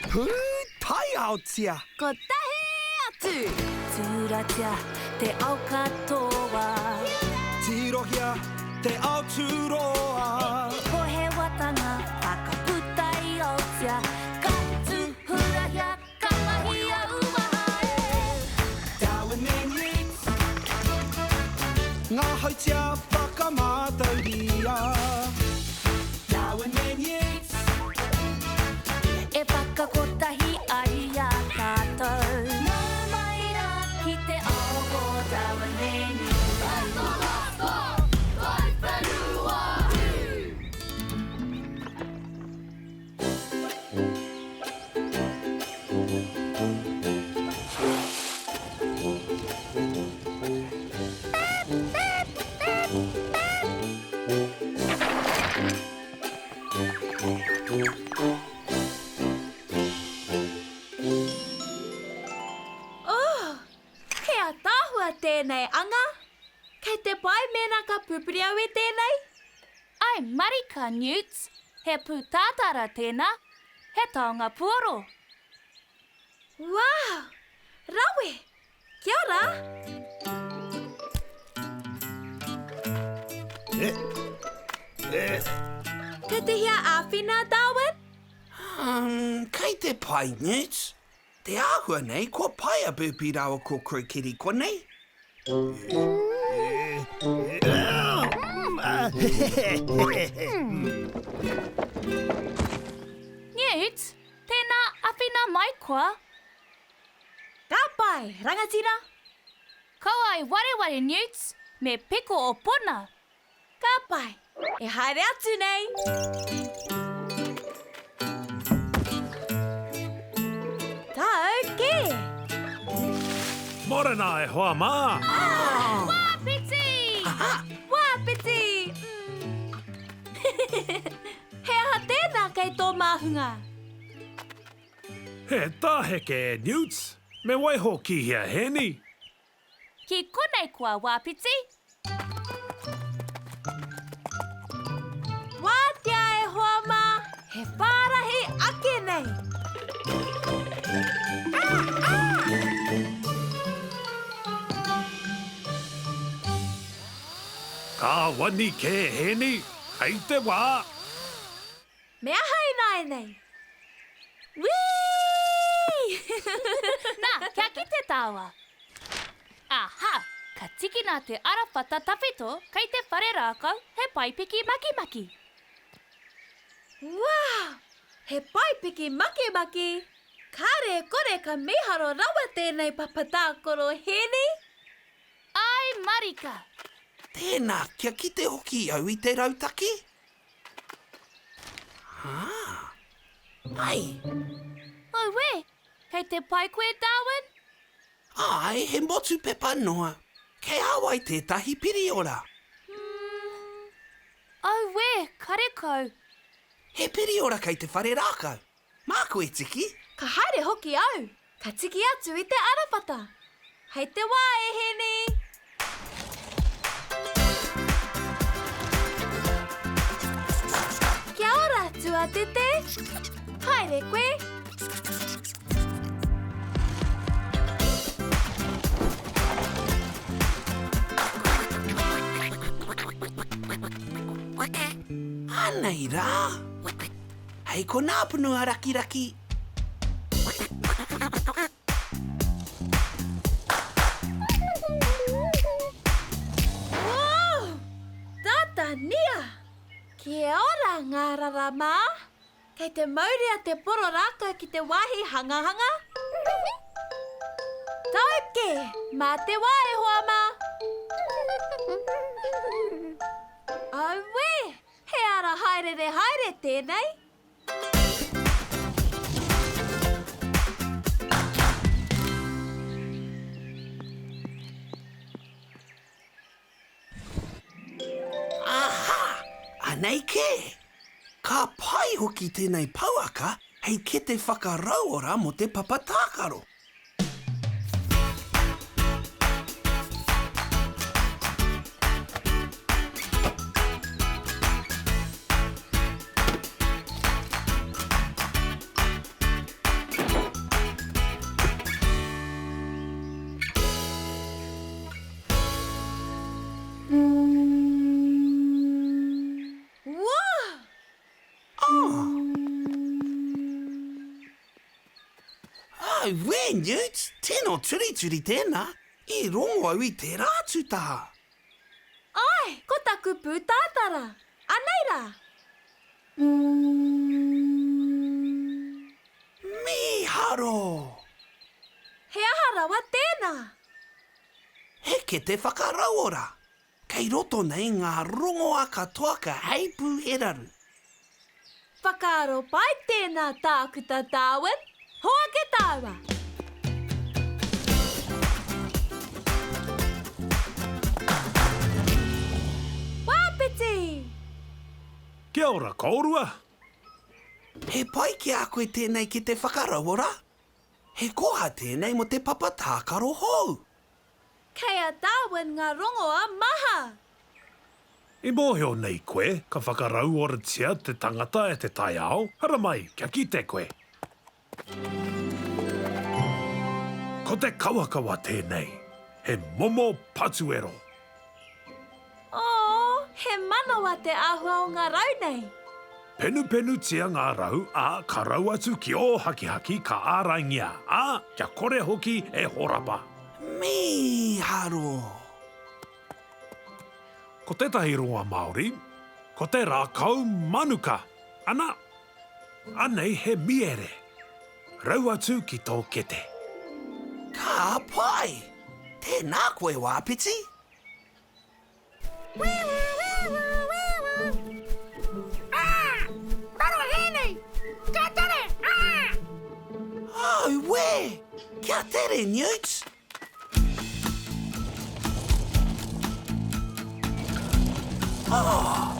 Pūtaiaotia! Kotahi atu! Tūratia te ao katoa. Tirohia te ao tūroa. Pohewatanga whakaputa i Aotea. Ka tūhurahia, ka mahia uaha e. Darwin and Yeats. Ngā hautia whakamātauria. Darwin and Yeats. E whakakotahi ai i a tātou. Nau mai rā ki te ao o Darwin and Yeats. Oh, he ataahua tēnei anga. Kei te pai mēnā ka pupuri au i tēnei? Ai marika, Newts, he pūtātara tēnā, he taonga puoro. Wow! Rawe! Kia ora! Kei te hea āwhina, Darwin? Um, kei te pai, Newts. Te āhua nei, kua pai a Burpee rāua ko Croaketti konei. Newts, tēnā awhina mai koa. Ka pai, rangatira! Kaua e wareware Newts, me piko o Pona. Ka pai, e haere atu nei! Tau kē! Morena e hoa mā! Ah! Wāpiti! Wāpiti! Mm. He aha tēnā kei tō māhunga? He tāheke e Newts, me waiho ki hea Hēni? Ki konei koa, Wāpiti. Wātea e hoa mā, he whārahi ake nei! Ka wani kē Hēni, hei te wā! Me aha ināianei? Whee! Nā, kia kite tāua. Aha! Ka tikina te arawhata tawhito kei te whare rākau he paipiki makimaki. Wow! He paipiki makimaki! Kāre e kore ka mīharo rawa tēnei papa tākaro Hēni! Āe marika! Tēnā, kia kite hoki au i te rautaki. Ah, pai. Auē, kei te pai koe, Darwin? Āe, he motu pepa noa. Kei a wai tētahi piriora? Hmm, auē, karekau. He piriora kei te whare rākau. Māku e tiki. Ka haere hoki au. Ka tiki atu i te arawhata. Hei te wā e Hēni! Kia ora, tuatete! Haere koe! Anei rā! Hei konā punua rakiraki! Whoa! Tata nia! Kia ora, ngārara mā! Kei te maurea te poro rākau ki te wāhi hangahanga? Tau kē! Mā te wā e hoa mā! Auē! He ara haerere haere tēnei! Aha! Anei kē! Ka pai hoki tēnei pouaka hei kete whakarauora mō te papa tākaro. Auē, Newt, tino turituri tēnā. I rongo au i tērā atu taha. Āe, ko taku pūtātara. Anei rā. Mīharo! He aha rawa tēnā? He kete whakarauora. Kei roto nei ngā rongoā katoa ka heipū he raru. Whakaaro pai tēnā Tākuta Darwin. Hoake tāua! Wāpiti! Kia ora kōrua! He pai ki a koe tēnei kete whakarauora? He koha tēnei mō te papa tākaro hou. Kei a Darwin ngā rongoā maha. I mōhio nei koe ka whakarauoratia te tangata e te taiao? Haramai, kia kite koe. Ko te kawakawa tēnei. He momo patuero. Oh, he manawa te āhua o ngā rau nei. Penupenutia ngā rau, ā, ka rau atu ki ō hakihaki ka āraingia, ā, kia kore hoki e horapa. Mīharo! Ko tētahi rongoa Māori, ko te rākau manuka. Ana, anei he miere. Rau atu ki tō kete. Ka pai! Tēnā koe, Wāpiti! Auē! Kia tere, Newt! Oh!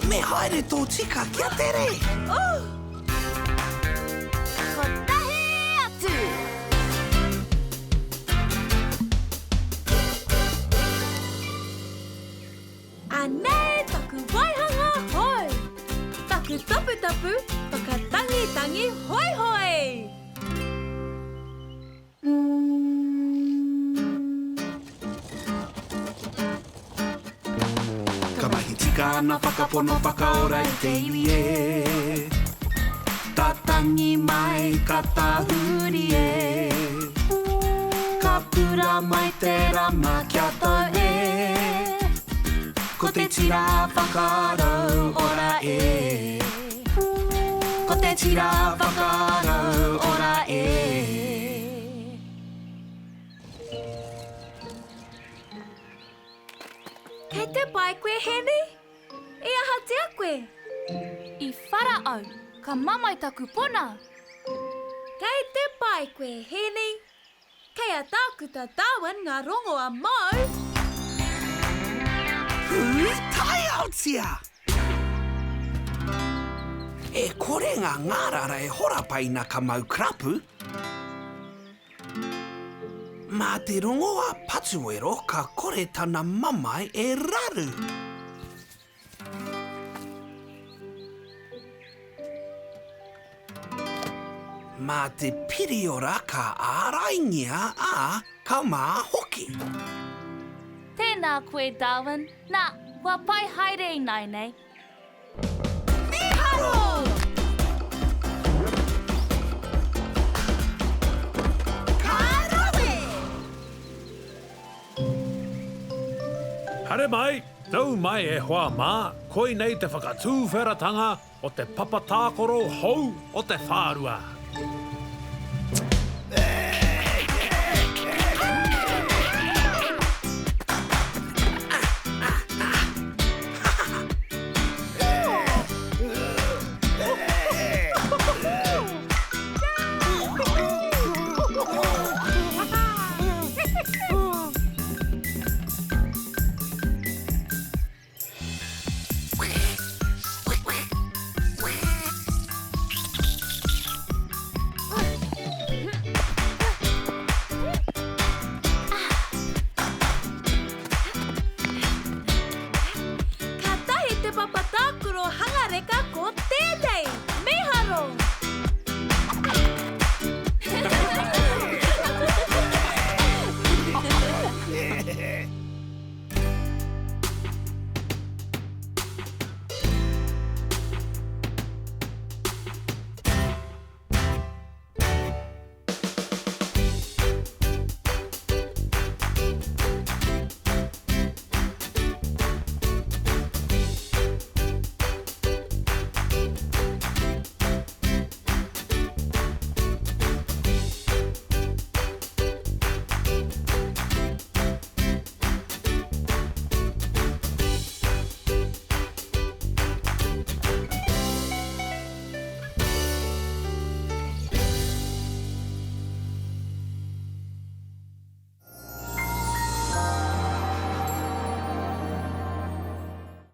Me haere tōtika, kia tere! Oh! Kotahi atu! Anei taku waihanga hou! Taku taputapu whakatangitangi hoihoi! Ka mahi tika ana whakapono whakaora i te iwi e. Tatangi mai ka tahuri e. Ka pura mai te rama kia tau e. Ko te tira whakarau ora e. Ko te tira whakarau ora e. Kei te pai koe, Hēni? I ahatia koe? I whara au, ka mamae taku pona. Kei te pai koe, Hēni? Kei a Tākuta Darwin ngā rongoa mōu. Pūtaiaotia! E kore ngā ngārara e horapa ina ka mau karapu. Mā te rongoā patuero ka kore tana mamae e raru. Mā te piriora ka āraingia, ā, ka mā hoki. Tēnā koe, Darwin. Nā, kua pai haere ināianei. Mīharo! Ka rawe! Haere mai, nau mai e hoa mā, koinei te whakatūwheratanga o te papa tākaro hou o te whārua. Kātahi te papa tākaro hanga reka ko